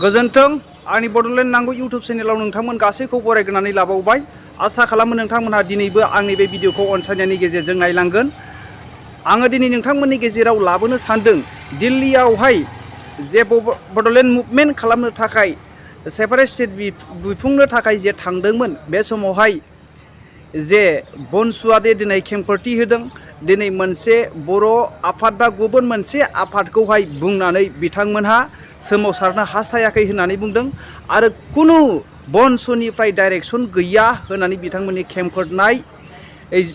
गोजोन्थों आंनि बड'लेण्ड नांगौ इउटुब चेनेलाव नोंथांमोन गासैखौ बरायग्रोनानै लाबावबाय। आसा खालामो नोंथांमोनहा दिनैबो आंनि बे भिडिअखौ अनसायनायनि गेजेरजों नायलांगोन। आङो दिनै नोंथांमोननि गेजेराव लाबोनो सानदों दिल्लीयावहाय जे बड'लेण्ड मुभमेन्ट खालामनो थाखाय सेपारेट स्टेट बिफुंनो थाखाय जे थांदोंमोन बे समावहाय जे बनसुआ दिनै खेंफोरथि होदों। दिनै मोनसे बर' आफाद बा गुबुन मोनसे आफादखौहाय बुंनानै बिथांमोनहा सोमावसारनो हास्थायाखै होननानै बुंदों आरो कुनु बनसुनिफ्राय डाइरेक्सन गैया होननानै बिथांमोननि खेंफोरनाय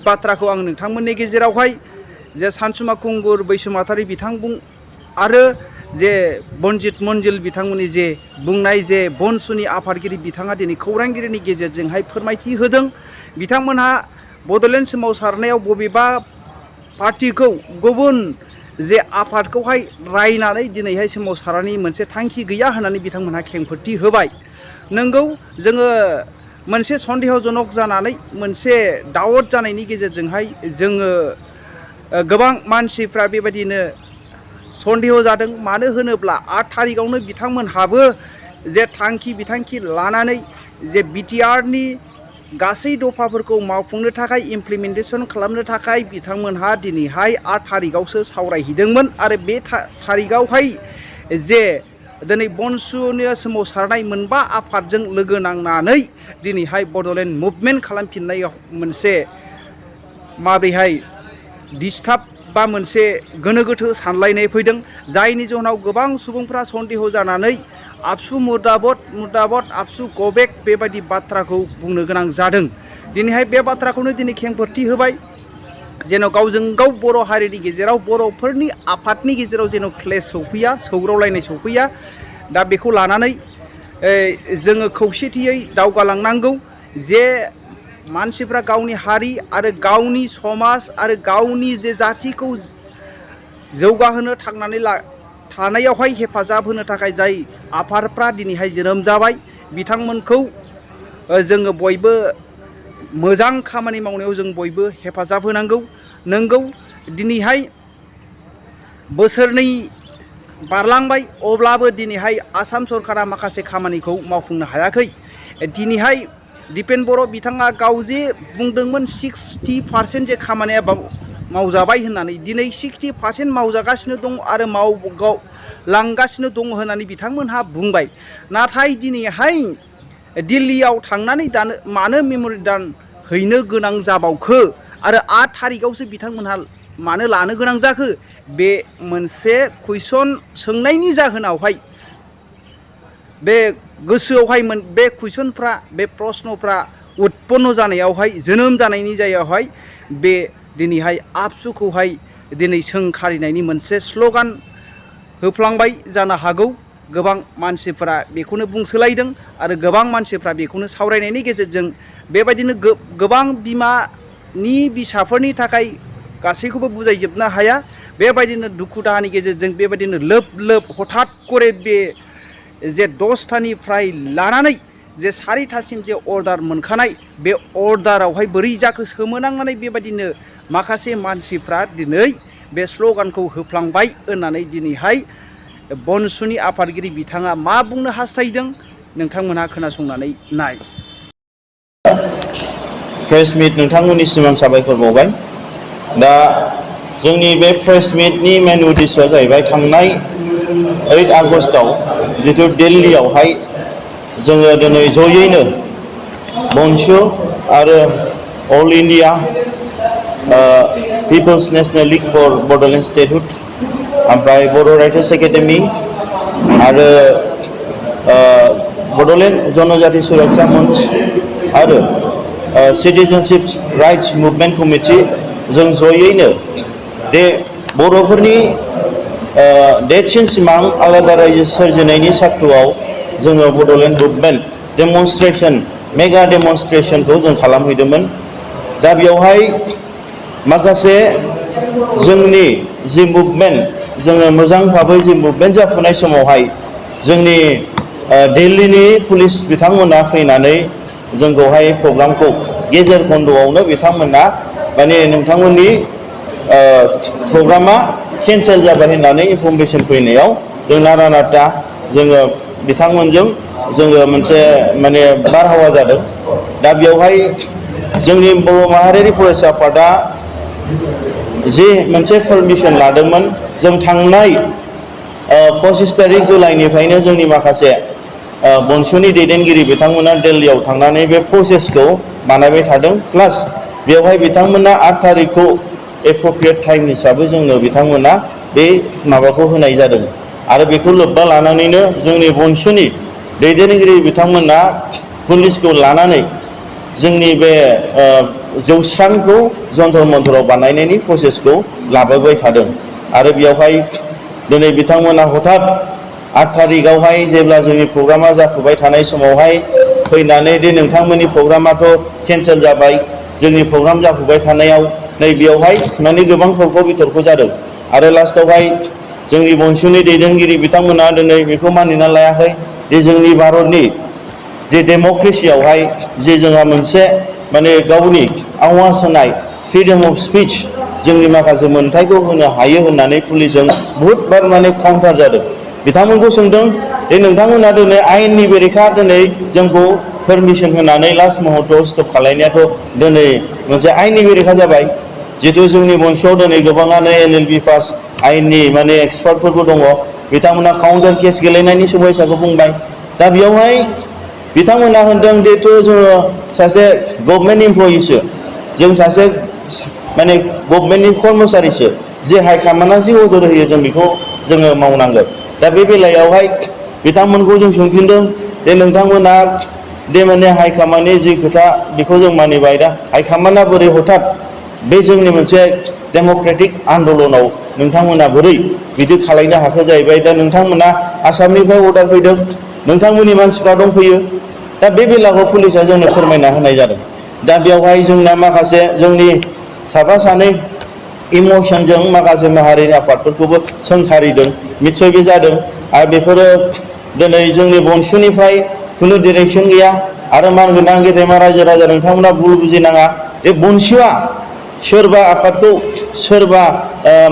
बाथ्राखौ आं नोंथांमोननि गेजेरावहाय जे सानसुमा खुंगुर बैसोमातारि बिथां आरो जे बनजित मन्जिल बिथांमोननि जे बुंनाय जे बनसुनि आफादगिरि बिथाङा दिनै खौरांगिरिनि गेजेरजोंहाय फोरमायथि होदों। बिथांमोनहा बड'लेण्ड सोमावसारनायाव बबेबा पार्टिखौ गुबुन जे आफादखौहाय रायनानै दिनैहाय सोमावसारनायनि मोनसे थांखि गैया होननानै बिथांमोनहा खेंफोरथि होबाय। नोंगौ जोङो मोनसे सन्देहजनक जानानै मोनसे दावट जानायनि गेजेरजोंहाय जोङो गोबां मानसिफ्रा बेबायदिनो सन्देह जादों। मानो होनोब्ला 8 थारिखआवनो बिथांमोनहाबो जे थांखि बिथांखि लानानै जे बिटिआरनि गासै दफाफोरखौ मावफुंनो थाखाय इमप्लिमेन्टेसन खालामनो थाखाय बिथांमोनहा दिनैहाय 8 थारिखआवसो सावरायहैदोंमोन आरो बे थारिखआवहाय जे दिनै बनसुनि सोमावसारनाय मोनबा आफादजों लोगो नांनानै दिनैहाय बड'लेण्ड मुभमेन्ट खालामफिननायाव मोनसे माबोरैहाय डिस्टार्ब बा मोनसे गोनो गोथो सानलायनाय फैदों। जायनि जाहोनाव गोबां सुबुंफ्रा सन्देह जानानै आबसु मुर्दाबाद आबसु गबेक बेबायदि बाथ्राखौ बुंनो गोनां जादों। दिनैहाय बे बाथ्राखौनो दिनै खेंफोरथि होबाय जेन' गावजों गाव बर' हारिनि गेजेराव बर'फोरनि आफादनि गेजेराव जेन' क्लेश सौफैया, सौग्रावलायनाय सौफैया। दा बेखौ लानानै जोङो खौसेथियै दावगालांनांगौ। जे मानसिफ्रा गावनि हारि आरो गावनि समाज आरो गावनि जे जाथिखौ जौगाहोनो थांनानै थानायावहाय हेफाजाब होनो थाखाय जाय आफादफ्रा दिनैहाय जोनोम जाबाय बिथांमोनखौ जोङो बयबो मोजां खामानि मावनायाव जों बयबो हेफाजाब होनांगौ। नोंगौ दिनैहाय बोसोरनै बारलांबाय अब्लाबो दिनैहाय आसाम सरकारा माखासे खामानिखौ मावफुंनो हायाखै। दिनैहाय दिपेन बर' बिथाङा गाव जे बुंदोंमोन 60% जे खामानिया मावजाबाय होननानै दिनै 60% मावजागासिनो दं आरो मावलांगासिनो दङ होननानै बिथांमोनहा बुंबाय। नाथाय दिनैहाय दिल्लीयाव थांनानै मानो मेम'रेन्डाम हैनो गोनां जाबावखो आरो 8 थारिखआवसो बिथांमोनहा मानो लानो गोनां जाखो बे मोनसे कुइसन सोंनायनि जाहोनावहाय बे गोसोआवहाय बे कुइसनफ्रा बे प्रश्नफ्रा उत्पन्न जानायावहाय जोनोम जानायनि जायावहाय बे दिनैहाय आबसुखौहाय दिनै सोंखारिनायनि मोनसे स्ल'गान होफ्लांबाय जानो हागौ। गोबां मानसिफोरा बेखौनो बुंसोलायदों आरो गोबां मानसिफ्रा बेखौनो सावरायनायनि गेजेरजों बेबायदिनो गोबां बिमानि फिसाफोरनि थाखाय गासैखौबो बुजायजोबनो हाया। बेबायदिनो दुखु दाहानि गेजेरजों बेबायदिनो लोब लोब हठात करे बे जे 10थानिफ्राय लानानै जे 4थासिम जे अर्डार मोनखानाय बे अर्डारावहाय बोरै जाखो सोमोनांनानै बेबायदिनो माखासे मानसिफ्रा दिनै बे स्ल'गानखौ होफ्लांबाय होननानै दिनैहाय बनसुनि आफादगिरि बिथाङा मा बुंनो हास्थायदों नोंथांमोनहा खोनासंनानै नाय। प्रेस मिट नोंथांमोननिसिम आं साबायखर बावबाय। दा जोंनि बे प्रेस मिटनि मेन उद्देश्यआ जाहैबाय थांनाय 8 आगस्टआव जिथु दिल्लीयावहाय जोङो दिनै जयैनो बनसु आरो all India peoples national league for Bodoland statehood ओमफ्राय बर' राइटार्स एकाडेमि आरो बड'लेण्ड जनजाति सुरक्षा मंच आरो सिटिजेनशिप राइट्स मुभमेन्ट कमिटि जों जयैनो बे बर'फोरनि देरसिन सिमां आलादा रायजो सोरजिनायनि सार्थ'आव जोङो बड'लेण्ड मुभमेन्ट डेमनस्ट्रेसन मेगा डेमनस्ट्रेसनखौ जों खालामहैदोंमोन। दा बेवहाय माखासे जोंनि जि मुभमेन्ट जोङो मोजां भाबै जि मुभमेन्ट जाफुनाय समावहाय जोंनि दिल्लीनि पुलिस बिथांमोना फैनानै जोंखौहाय प्रग्रामखौ गेजेर खन्द'आवनो बिथांमोना माने नोंथांमोननि प्रग्रामा केन्सेल जाबाय होननानै इनफरमेसन फैनायाव जों नारा नाथा जोङो बिथांमोनजों जोङो मोनसे माने बारहावा जादों। दा बेवहाय जोंनि बर' माहारियारि फरायसा आफादा जे मोनसे पारमिसन लादोंमोन, जों थांनाय 25 तारिख जुलाइनिफ्रायनो जोंनि माखासे बनसुनि दैदेनगिरि बिथांमोना दिल्लीयाव थांनानै बे प्रसेसखौ बानायबाय थादों। प्लास बेवहाय बिथांमोना 8 तारिखखौ एप्रप्रिएट टाइम हिसाबै जोंनो बिथांमोना बे माबाखौ होनाय जादों। आरो बेखौ लोब्बा लानानैनो जोंनि बनसुनि दैदेनगिरि बिथांमोना पुलिसखौ लानानै जोंनि बे जौस्रांखौ जन्तर मन्तराव बानायनायनि प्रसेसखौ लाबोबाय थादों। आरो बेवहाय दिनै बिथांमोना हठात 8 तारिखआवहाय जेब्ला जोंनि प्रग्रामा जाफुबाय थानाय समावहाय फैनानै दि नोंथांमोननि प्रग्रामाथ' केन्सेल जाबाय, जोंनि प्रग्राम जाफुबाय थानायाव नै बेयावहाय माने गोबां तर्क बितर्क जादों। आरो लास्टआवहाय जोंनि बनसुनि दैदेनगिरि बिथांमोना दिनै बेखौ मानिना लायाखै दि जोंनि भारतनि जे डेम'क्रेसियावहाय जे जोंहा मोनसे माने गावनि आवाज होनाय फ्रिडम अफ स्पिच जोंनि माखासे मोन्थायखौ होनो हायो होननानै पुलिसजों बहुतबार माने काउन्टार जादों। बिथांमोनखौ सोंदों दि नोंथांमोना दिनै आयेननि बेरेखा दिनै जोंखौ पारमिसन होनानै लास्ट महत्तआव स्टप खालायनायाथ' दिनै मोनसे आयेननि बेरेखा जाबाय। जिहेतु जोंनि बनसुआव दिनै गोबाङानो LLB पास आयेननि माने एक्सपार्टफोरबो दङ, बिथांमोना काउन्टार केस गेलेनायनि समयसाखौ बुंबाय। दा बेयावहाय बिथांमोना होनदों जिहेतु जोङो सासे गभर्नमेन्ट इमप्लयिसो, जों सासे माने गभर्नमेन्टनि कर्मचारिसो, जे हाइकमान्डआ जि अर्डार होयो जों बेखौ जोङो मावनांगोन। दा बे बेलायावहाय बिथांमोनखौ जों सोंफिनदों जे नोंथांमोना दे माने हाइकमान्डनि जि खोथा बेखौ जों मानिबाय, दा हाइकमान्डआ बोरै हठात बे जोंनि मोनसे डेम'क्रेटिक आन्दलनाव नोंथांमोना बोरै बिदि खालायनो हाखो जाहैबाय। दा नोंथांमोना आसामनिफ्राय अर्डार फैदों, नोंथांमोननि मानसिफ्रा दंफैयो। दा बे बेलाखौ पुलिसा जोंनो फोरमायना होनाय जादों। दा बेवहाय जोंना माखासे जोंनि साफा सानै इमसनजों माखासे माहारियारि आफादफोरखौबो सोंखारिदों, निस्सय बे जादों। आरो बेफोरो दिनै जोंनि बनसुनिफ्राय खुनु डिरेक्सन गैया। आरो मानगोनां गेदेमा रायजो राजा नोंथांमोना भुल बुजिनाङा, बे बनसुआ सोरबा आफादखौ सोरबा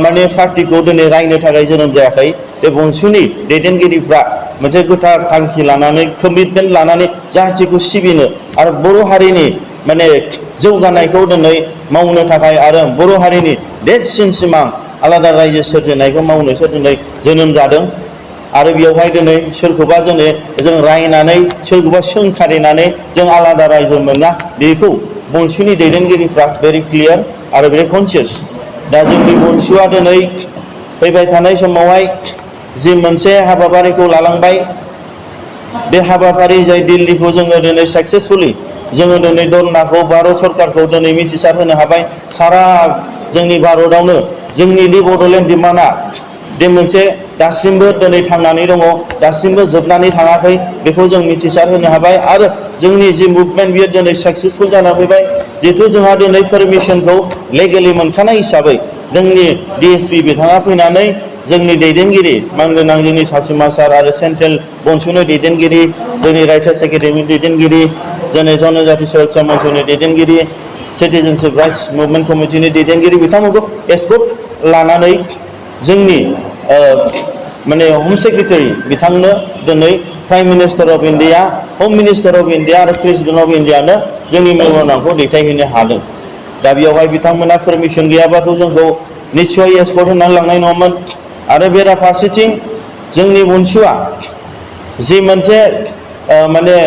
माने पार्टिखौ दिनै रायनो थाखाय जोनोम जायाखै। बे बनसुनि दैदेनगिरिफ्रा मोनसे गोथार थांखि लानानै कमिटमेन्ट लानानै जाथिखौ सिबिनो आरो बर' हारिनि माने जौगानायखौ दिनै मावनो थाखाय आरो बर' हारिनि देरसिन सिमां आलादा रायजो सोरजिनायखौ मावनोसो दिनै जोनोम जादों। आरो बेवहाय दिनै सोरखौबा जों रायनानै सोरखौबा सोंखारिनानै जों आलादा रायजो मोना, बेखौ बनसुनि दैदेनगिरिफ्रा भेरि क्लियार आरो भेरि कनसियास। दा जोंनि बनसुआ दिनै फैबाय थानाय समावहाय जि मोनसे हाबाफारिखौ लालांबाय, बे हाबाफारि जाय दिल्लीखौ जोङो दिनै साक्सेसफुलि जोङो दिनै धरनाखौ भारत सरकारखौ दिनै मिथिसार होनो हाबाय। सारा जोंनि भारतआवनो जोंनि दि बड'लेण्ड डिमान्डआ बे मोनसे दासिमबो दिनै थांनानै दङ, दासिमबो जोबनानै थाङाखै, बेखौ जों मिथिसार होनो हाबाय। आरो जोंनि जि मुभमेन्ट बियो दिनै साक्सेसफुल जाना फैबाय। जिहेथु जोंहा दिनै पारमिसनखौ लेगेलि मोनखानाय हिसाबै जोंनि DSP बिथाङा फैनानै जोंनि दैदेनगिरि मानगोनां जोंनि सासिमा सार आरो सेन्ट्रेल बनसुनि दैदेनगिरि, जोंनि राइटार्स एकाडेमि दैदेनगिरि, जोंनि जनजाति सुरक्षा मन्चनि दैदेनगिरि, सिटिजेनशिप राइट्स मुभमेन्ट कमिटिनि दैदेनगिरि बिथांमोनखौ एस्कर्ट लानानै जोंनि माने हम सेक्रेटारि बिथांनो दिनै प्राइम मिनिस्टार अफ इन्डिया, हम मिनिस्टार अफ इन्डिया आरो प्रेसिडेन्ट अफ इन्डियानो जोंनि मेम'रेन्डामखौ दैथायहैनो हादों। दा बेवहाय बिथांमोना पारमिसन गैयाबाथ' जोंखौ निस्सय एस्कर्ट होनानै लांनाय नङामोन। आरो बेराफारसेथिं जोंनि बनसुआ जि मोनसे माने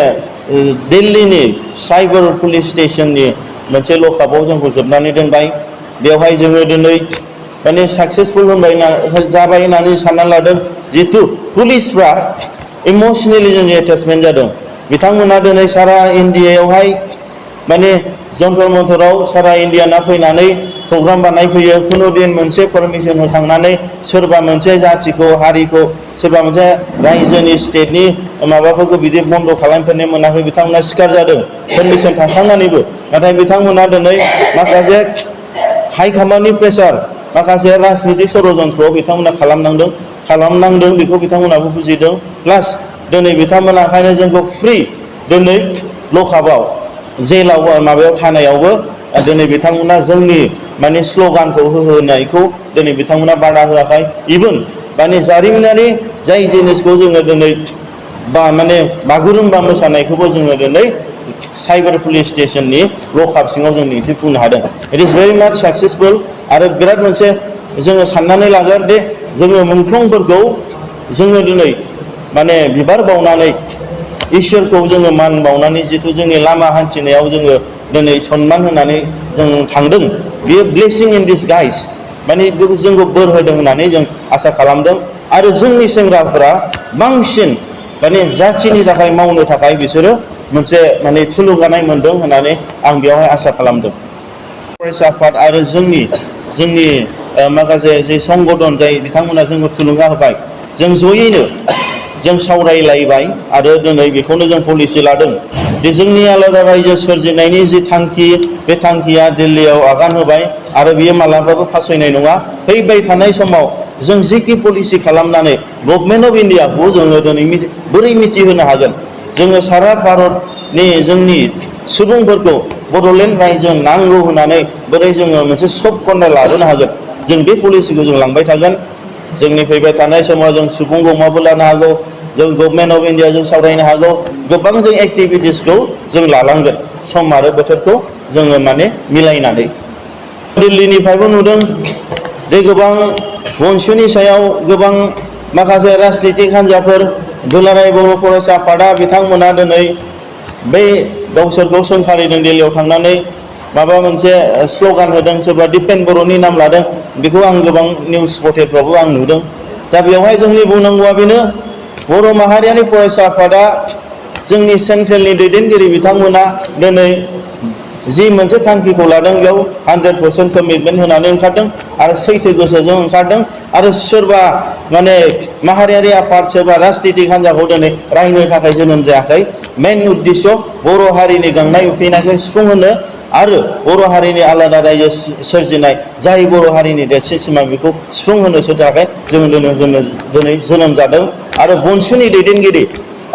दिल्लीनि साइबार पुलिस स्टेशननि मोनसे लकआपआव जोंखौ जोबनानै दोनबाय। बेवहाय जोङो दिनै माने साक्सेसफुल जाबाय होननानै सानना लादों। जिहेतु पुलिसफ्रा इमसनेलि जोंनि एटेचमेन्ट जादों। बिथांमोना दिनै सारा इन्डियायावहाय माने जन्तर मन्तराव सारा इन्डियाना फैनानै प्रग्राम बानायफैयो। खुनु दिन मोनसे पारमिसन होखांनानै सोरबा मोनसे जाथिखौ हारिखौ सोरबा मोनसे रायजोनि स्टेटनि माबाफोरखौ बिदि बन्द' खालामफेरनो मोनाखै। बिथांमोना सिखार जादों पारमिसन थांखांनानैबो। नाथाय बिथांमोना दिनै माखासे हाइकमान्डनि प्रेसार, माखासे राजनितिक षड़यन्त्र बिथांमोना खालामनांदों, बेखौ बिथांमोनाबो बुजिदों। प्लास दिनै बिथांमोना ओंखायनो जोंखौ फ्रि दिनै लकआपआव जेलाव माबायाव थानायावबो दिनै बिथांमोना जोंनि माने स्ल'गानखौ होनायखौ दिनै बिथांमोना बादा होआखै। इभेन माने जारिमिनारि जाय जिनिसखौ जोङो दिनै बा माने बागुरुम्बा मोसानायखौबो जोङो दिनै साइबार पुलिस स्टेशननि लकआप सिङाव जों दिन्थिफुंनो हादों। इट इज भेरि माच साक्सेसफुल आरो बिराद मोनसे जोङो साननानै लागोन दे जोङो मुंख्लंफोरखौ जोङो दिनै माने बिबार बावनानै इसोरखौ जोङो मान बावनानै जिथु जोंनि लामा हान्थिनायाव जोङो दिनै सनमान होनानै जों थांदों, बेयो ब्लेसिं इन दिस गाइस, माने जोंखौ बोर होदों होननानै जों आसा खालामदों। आरो जोंनि सेंग्राफोरा बांसिन माने जाथिनि थाखाय मावनो थाखाय बिसोरो मोनसे माने थुलुंगानाय मोनदों होननानै आं बेवहाय आसा खालामदों। फरायसा आफाद आरो जोंनि माखासे जे संगठन जाय बिथांमोना जोंखौ थुलुंगा होबाय, जों जयैनो जों सावरायलायबाय आरो दिनै बेखौनो जों पलिसि लादों दि जोंनि आलादा रायजो सोरजिनायनि जि थांखि, बे थांखिया दिल्लीयाव आगान होबाय आरो बियो मालाबाबो फासयनाय नङा। फैबाय थानाय समाव जों जिखि पलिसि खालामनानै गभर्नमेन्ट अफ इन्डियाखौ जोङो दिनै बोरै मिथिहोनो हागोन, जोङो सारा भारतनि जोंनि सुबुंफोरखौ बड'लेण्ड रायजो नांगौ होननानै बोरै जोङो मोनसे सफ्ट कर्नार लाबोनो हागोन, जों बे पलिसिखौ जों लांबाय थागोन। जोंनि फैबाय थानाय समाव जों सुबुं गौमाबो लानो हागौ, जों गभर्नमेन्ट अफ इन्डियाजों सावरायनो हागौ, गोबां जों एक्टिभिटिसखौ जों लालांगोन सम आरो बोथोरखौ जोङो माने मिलायनानै। दिल्लीनिफ्रायबो नुदों जे गोबां बनसुनि सायाव गोबां माखासे राजनितिक हान्जाफोर, दुलाराय बर' फरायसा आफादा बिथांमोना दिनै बै गावसोरखौ सोंखारिदों दिल्लीयाव थांनानै माबा मोनसे स्ल'गान होदों, सोरबा डिफेन्ड बर'नि नाम लादों, बेखौ आं गोबां निउस पर्टेलफ्रावबो आं नुदों। दा बेवहाय जोंनि बुंनांगौआ बेनो, बर' माहारियारि फरायसा आफादा जोंनि सेन्ट्रेलनि दैदेनगिरि बिथांमोना दिनै जि मोनसे थांखिखौ लादों बेयाव 100% कमिटमेन्ट होनानै ओंखारदों आरो सैथो गोसोजों ओंखारदों। आरो सोरबा माने माहारियारि आफाद, सोरबा राजनितिक हान्जाखौ दिनै रायनो थाखाय जोनोम जायाखै। मेन उद्देश्य बर' हारिनि गांनाय उखैनायखौ सुफुंहोनो आरो बर' हारिनि आलादा रायजो सोरजिनाय, जाय बर' हारिनि देरसिन सिमां, बेखौ सुफुंहोनोसो थाखाय जों दिनै जोनोम जादों। आरो बनसुनि दैदेनगिरि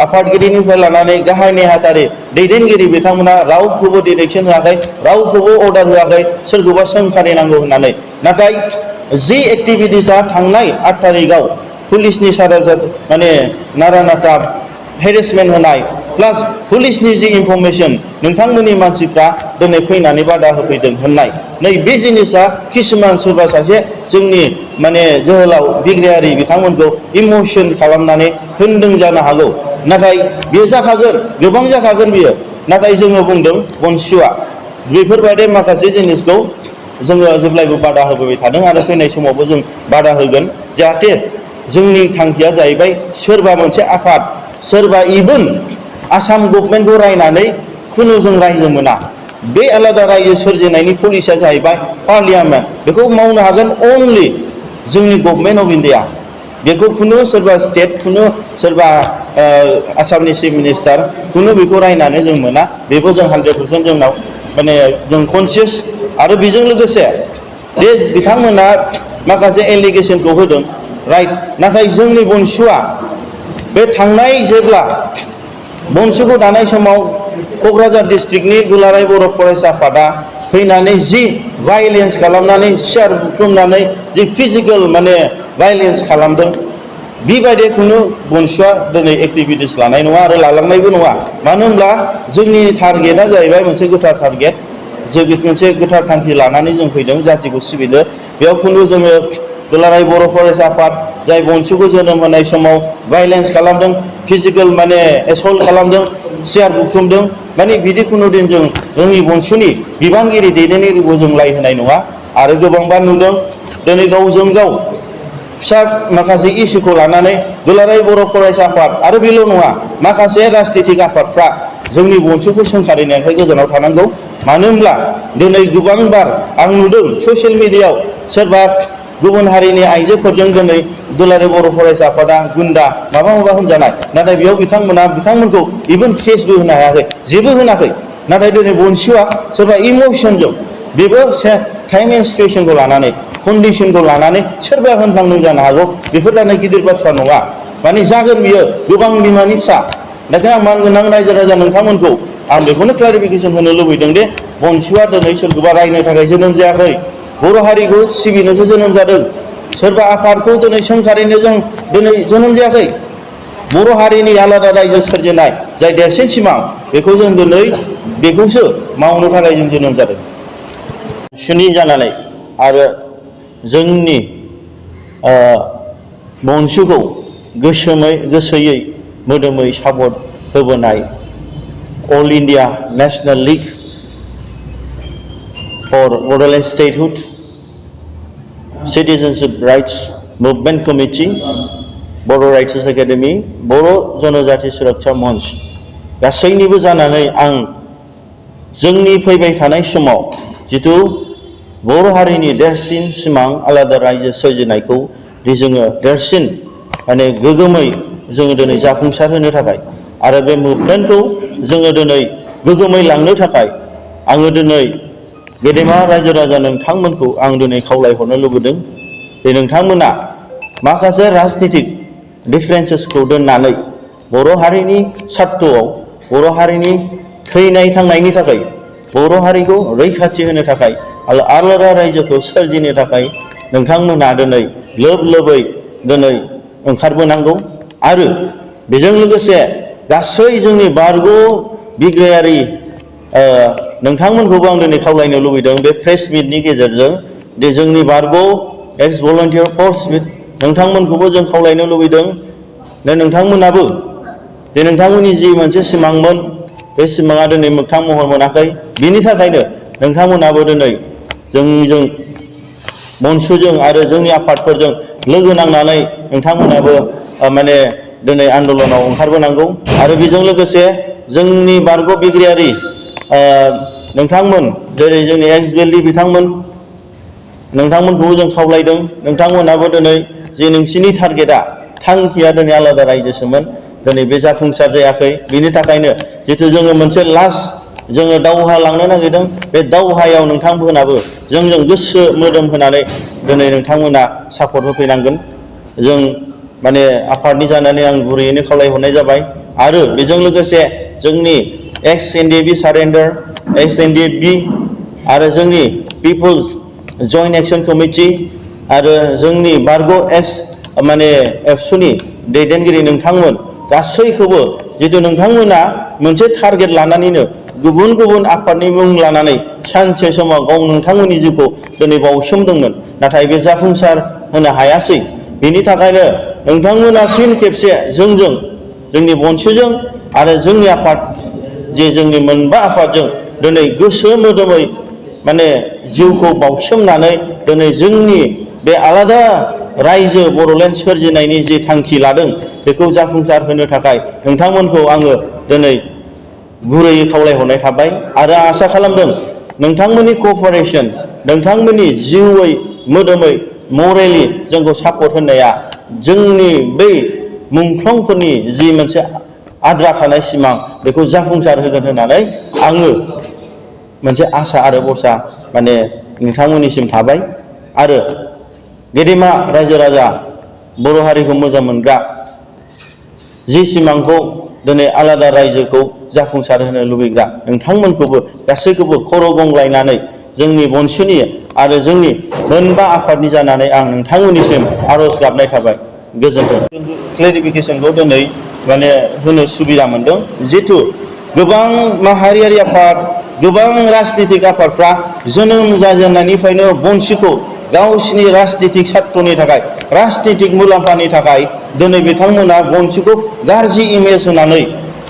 आफादगिरिनिफ्राय लानानै गाहाय नेहाथारि दैदेनगिरि बिथांमोना रावखौबो डिरेक्सन होआखै, रावखौबो अर्डार होआखै सोरखौबा सोंखारिनांगौ होननानै। नाथाय जि एक्टिभिटिसआ थांनाय 8 तारिखआव पुलिसनि माने नारा नाथा हेरेसमेन्ट होनाय, प्लास पुलिसनि जि इनफरमेसन नोंथांमोननि मानसिफ्रा दिनै फैनानै बादा होफैदों होननाय, नै बे जिनिसा किसुमान सोरबा सासे जोंनि माने जोहोलाव बिग्रायारि बिथांमोनखौ इमोसन खालामनानै होनदों जानो हागौ। नाथाय बेयो जाखागोन, गोबां जाखागोन बियो। नाथाय जोङो बुंदों बनसुआ बेफोरबायदि माखासे जिनिसखौ जोङो जेब्लायबो बादा होबोबाय थादों आरो फैनाय समावबो जों बादा होगोन, जाहाथे जोंनि थांखिया जाहैबाय सोरबा मोनसे आफाद, सोरबा इभेन आसाम गभर्नमेन्टखौ रायनानै खुनु जों रायजो मोना। बे आलादा रायजो सोरजिनायनि पलिसिया जाहैबाय पार्लियामेन्ट, बेखौ मावनो हागोन अनलि जोंनि गभर्नमेन्ट अफ इन्डिया। बेखौ खुनु सोरबा स्टेट, खुनु सोरबा आसामनि चिफ मिनिस्टार, खुनु बेखौ रायनानै जों मोना। बेबो जों 100% जोंनाव माने जों कनसियास। आरो बेजों लोगोसे जे बिथांमोना माखासे एलिगेसनखौ होदों, राइट, नाथाय जोंनि बनसुआ बे थांनाय जेब्ला बनसुखौ दानाय समाव क'क्राझार डिस्ट्रिक्टनि दुलाराय बर' फरायसा आफादा फैनानै जि भायलेन्स खालामनानै, सियार बुख्रुबनानै जि फिजिकेल माने भायलेन्स खालामदों, बेबायदि खुनु बनसुआ दिनै एक्टिभिटिस लानाय नङा आरो लालांनायबो नङा। मानो होनब्ला जोंनि टारगेटआ जाहैबाय मोनसे गोथार टारगेट, जों मोनसे गोथार थांखि लानानै जों फैदों जातिखौ सिबिनो। बेयाव खुनु जोङो दुलाराय बर' फरायसा आफाद जाय बनसुखौ जोनोम होनाय समाव भायलेन्स खालामदों, फिजिकेल माने एसल्ट खालामदों, सियार बुख्रुबदों, माने बिदि खुनु दिन जों जोंनि बनसुनि बिबानगिरि दैदेनगिरिखौ जों लाय होनाय नङा। आरो गोबांबा नुदों दिनै गावजों गाव फिसा माखासे इस्युखौ लानानै दुलाराय बर' फरायसा आफाद आरो बेल' नङा, माखासे राजनितिक आफादफ्रा जोंनि बनसुखौ सोंखारिनायनिफ्राय गोजानाव थानांगौ। मानो होनब्ला दिनै गोबांबार आं नुदों ससियेल मिडियायाव सोरबा गुबुन हारिनि आइजोफोरजों दिनै दुलाराय बर' फरायसा आफादा गुन्दा माबा होनजानाय, नाथाय बेयाव बिथांमोनखौ इभेन केसबो होनो हायाखै, जेबो होनाखै। नाथाय दिनै बनसुआ सोरबा इमोसनजों, बेबो टाइम एन्ड सिचुवेसनखौ लानानै, कन्डिसनखौ लानानै सोरबा होनफ्लांदों जानो हागौ। बेफोर दानो गिदिर बाथ्रा नङा, माने जागोन बियो गोबां बिमानि फिसा। नाथाय आं मानगोनां रायजो राजा नोंथांमोनखौ आं बेखौनो क्लारिफिकेसन होनो लुबैदों दि बनसुआ दिनै सोरखौबा रायनो थाखाय जोनोम जायाखै, बर' हारिखौ सिबिनोसो जोनोम जादों। सोरबा आफादखौ दिनै सोंखारिनो जों दिनै जोनोम जायाखै। बर' हारिनि आलादा रायजो सोरजिनाय जाय देरसिन सिमां बेखौ जों दिनै बेखौसो मावनो थाखाय जों जोनोम जादों। सुनि जानानै आरो जोंनि बंसुखौ गोसोयै मोदोमै सापर्ट होबोनाय all India national league for Bodoland statehood citizenship rights movement committee, Bodo' writers academy, Bodo' जनजाति सुरक्षा मंच गासैनिबो जानानै आं जोंनि फैबाय थानाय समाव जिथु बर' हारिनि देरसिन सिमां आलादा रायजो सोरजिनायखौ जोङो देरसिन माने गोगोमै जोङो दिनै जाफुंसार होनो थाखाय आरो बे मुभमेन्टखौ जोङो दिनै गोगोमै लांनो थाखाय आङो दिनै गेदेमा रायजो राजा नोंथांमोनखौ आं दिनै खावलायहरनो लुबैदों जे नोंथांमोना माखासे राजनितिक डिफारेन्सेसखौ दोननानै बर' हारिनि सार्थ'आव बर' हारिनि थैनाय थांनायनि थाखाय बर' हारिखौ रैखाथि होनो थाखाय आलादा रायजोखौ सोरजिनो थाखाय नोंथांमोना दिनै लोब लोबै दिनै ओंखारबोनांगौ आरो बेजों लोगोसे गासै जोंनि बारग' बिग्रायारि नोंथांमोनखौबो आं दिनै खावलायनो लुबैदों बे प्रेस मिटनि गेजेरजों दि जोंनि बारग' एक्स भलन्टियार फर्स मिट नोंथांमोनखौबो जों खावलायनो लुबैदों दा नोंथांमोनाबो जे नोंथांमोननि जि मोनसे सिमांमोन बे सिमाङा दिनै मोगथां महर मोनाखै बिनि थाखायनो नोंथांमोनाबो दिनै जोंजों बंसुजों आरो जोंनि आफादफोरजों लोगो नांनानै नोंथांमोनाबो माने दिनै आन्दलनाव ओंखारबोनांगौ आरो बेजों लोगोसे जोंनि बारग' बिग्रायारि नोंथांमोन जेरै जोंनि एक्स बेलि बिथांमोन नोंथांमोनखौबो जों खावलायदों नोंथांमोनाबो दिनै जे नोंसिनि टारगेटआ थांखिया दिनै आलादा रायजोसोमोन दिनै बे जाफुंसार जायाखै बिनि थाखायनो जितु जोङो मोनसे लास्ट जोङो दावहा लांनो नागिरदों बे दावहायाव नोंथांमोनाबो जोंजों गोसो मोदोम होनानै दिनै नोंथांमोना सापर्ट होफैनांगोन जों माने आफादनि जानानै आं गुरैयैनो खावलायहरनाय जाबाय आरो बेजों लोगोसे जोंनि एक्स एनडिएफबि सारेन्डार एक्स एनडिएफबि आरो जोंनि पिपल्स जइन्ट एक्सन कमिटि आरो जोंनि बारग' एक्स माने एबसुनि दैदेनगिरि नोंथांमोन गासैखौबो जितु नोंथांमोना मोनसे टारगेट लानानैनो गुबुन गुबुन आफादनि मुं लानानै सानसे समाव गाव नोंथांमोननि जिउखौ दिनै बावसोमदोंमोन नाथाय बे जाफुंसार होनो हायासै बिनि थाखायनो नोंथांमोना फिन खेबसे जोंजों जोंनि बंसुजों आरो जोंनि आफाद जे जोंनि मोनबा आफादजों दिनै गोसो मोदोमै माने जिउखौ बावसोमनानै दिनै जोंनि बे आलादा रायजो बड'लेण्ड सोरजिनायनि जे थांखि लादों बेखौ जाफुंसार होनो थाखाय नोंथांमोनखौ आङो दिनै गुरैयै खावलायहरनाय थाबाय आरो आसा खालामदों नोंथांमोननि क'पारेसन नोंथांमोननि जिउयै मोदोमै मरेलि जोंखौ सापर्ट होनाया जोंनि बै मुंख्लंफोरनि जि मोनसे आद्रा थानाय सिमां बेखौ जाफुंसार होगोन होननानै आङो मोनसे आसा आरो भरसा माने नोंथांमोननिसिम थाबाय आरो गेदेमा रायजो राजा बर' हारिखौ मोजां मोनग्रा जि सिमांखौ दिनै आलादा रायजोखौ जाफुंसार होनो लुबैग्रा नोंथांमोनखौबो गासैखौबो खर' गंग्लायनानै जोंनि बंसुनि आरो जोंनि मोनबा आफादनि जानानै आं नोंथांमोननिसिम आर'ज गाबनाय थाबाय गोजोन्थों क्लेरिफिकेसनखौ दिनै माने होनो सुबिदा मोनदों जिहेथु गोबां माहारियारि आफाद गोबां राजनितिक आफादफ्रा जोनोम जाजेननायनिफ्रायनो बंसुखौ गावसिनि राजनितिक सार्थ'नि थाखाय राजनितिक मुलाम्फानि थाखाय दिनै बिथांमोना बंसुखौ गाज्रि इमेज होनानै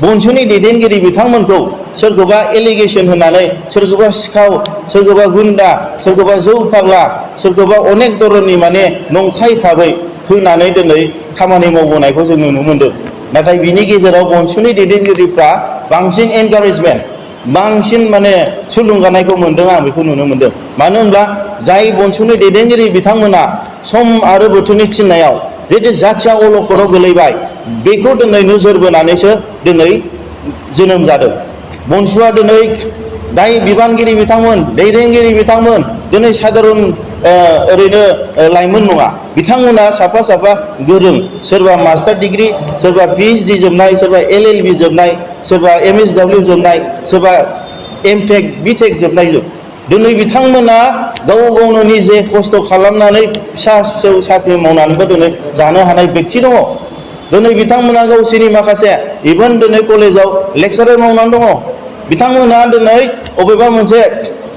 बंसुनि दैदेनगिरि बिथांमोनखौ सोरखौबा एलिगेसन होनानै सोरखौबा सिखाव सोरखौबा गुन्दा सोरखौबा जौ फाग्ला सोरखौबा अनेक धरननि माने नंखाय भाबै होनानै दिनै खामानि मावबोनायखौ जों नुनो मोनदों नाथाय बिनि गेजेराव बंसुनि दैदेनगिरिफ्रा बांसिन एनकारेजमेन्ट बांसिन माने थुलुंगानायखौ मोनदों आं बेखौ नुनो मोनदों मानो होनब्ला जाय बंसुनि दैदेनगिरि बिथांमोना सम आरो बोथोरनि थिननायाव जितु जाथिया अलखदाव गोलैबाय बेखौ दिनै नोजोर बोनानैसो दिनै जोनोम जादों बंसुआ दिनै दाय बिबानगिरि बिथांमोन दैदेनगिरि बिथांमोन दिनै साधारन ओरैनो लाइमोन नङा बिथांमोना साफा साफा गोरों सोरबा मास्टार डिग्री सोरबा PhD जोबनाय सोरबा LLB जोबनाय सोरबा MSW जोबनाय सोरबा MTech BTech जोबनाय दिनै बिथांमोना गाव गावनो निजे खस्थ' खालामनानै फिसा फिसौ साख्रि मावनानैबो दिनै जानो हानाय बेक्ति दङ दिनै बिथांमोना गावसोरनि माखासे इभेन दिनै कलेजाव लेक्सारार मावनानै दङ बिथांमोना दिनै अबेबा मोनसे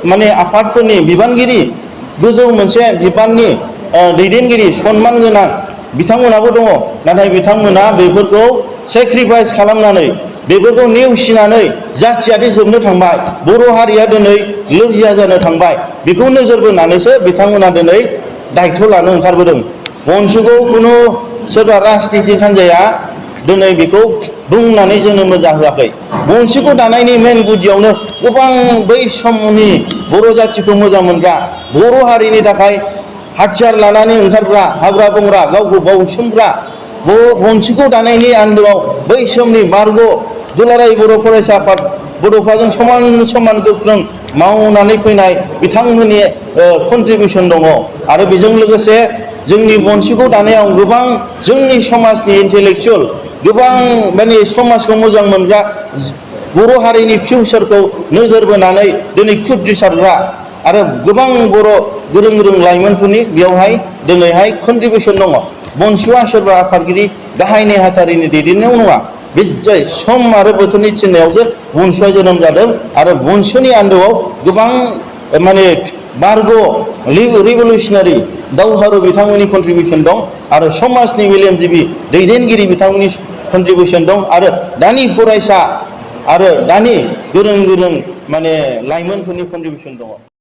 माने आफादफोरनि बिबानगिरि गोजौ मोनसे बिबाननि दैदेनगिरि सनमान गोनां बिथांमोनाबो दङ नाथाय बिथांमोना बेफोरखौ सेक्रिफाइस खालामनानै बेफोरखौ नेवसिनानै जाथियारि जोबनो थांबाय बर' हारिया दिनै लोरजिया जानो थांबाय बेखौ नोजोर बोनानैसो बिथांमोना दिनै दायथ' लानो ओंखारबोदों बनसुखौ खुनु सोरबा राजनितिक हान्जाया दिनै बेखौ बुंनानै जोंनो मोजां होआखै बनसुखौ दानायनि मेन गुदियावनो गोबां बै समनि बर' जाथिखौ मोजां मोनग्रा बर' हारिनि थाखाय हाथियार लानानै ओंखारग्रा हाग्रा बंग्रा गावखौ बाउसोमग्रा बनसुखौ दानायनि आन्दोआव बै समनि बारग' दुलाराय बर' फरायसा आफाद बड'फाजों समान समान गोख्रों मावनानै फैनाय बिथांमोननि कन्ट्रिबिउसन दङ आरो बेजों लोगोसे जोंनि बनसुखौ दानायाव गोबां जोंनि समाजनि इन्टेलेक्सुवेल गोबां माने समाजखौ मोजां मोनग्रा बर' हारिनि फिउचारखौ नोजोर बोनानै दिनै खुद्रिसारग्रा आरो गोबां बर' गोरों गोरों लाइमोनफोरनि बेयावहाय दिनैहाय कन्ट्रिबिउसन दङ बनसुआ सोरबा आफादगिरि गाहाय नेहाथारिनि दैदेननायाव नङा बे सम आरो बोथोरनि थिननायावसो बनसुआ जोनोम जादों आरो बनसुनि आन्दोआव गोबां माने बारग' रिभलिउसनारि दावहारु बिथांमोननि कन्ट्रिबिउसन दं आरो समाजनि मेलेमजिबि दैदेनगिरि बिथांमोननि कन्ट्रिबिउसन दं आरो दानि फरायसा आरो दानि गोरों गोरों माने लाइमोनफोरनि कन्ट्रिबिउसन दङ।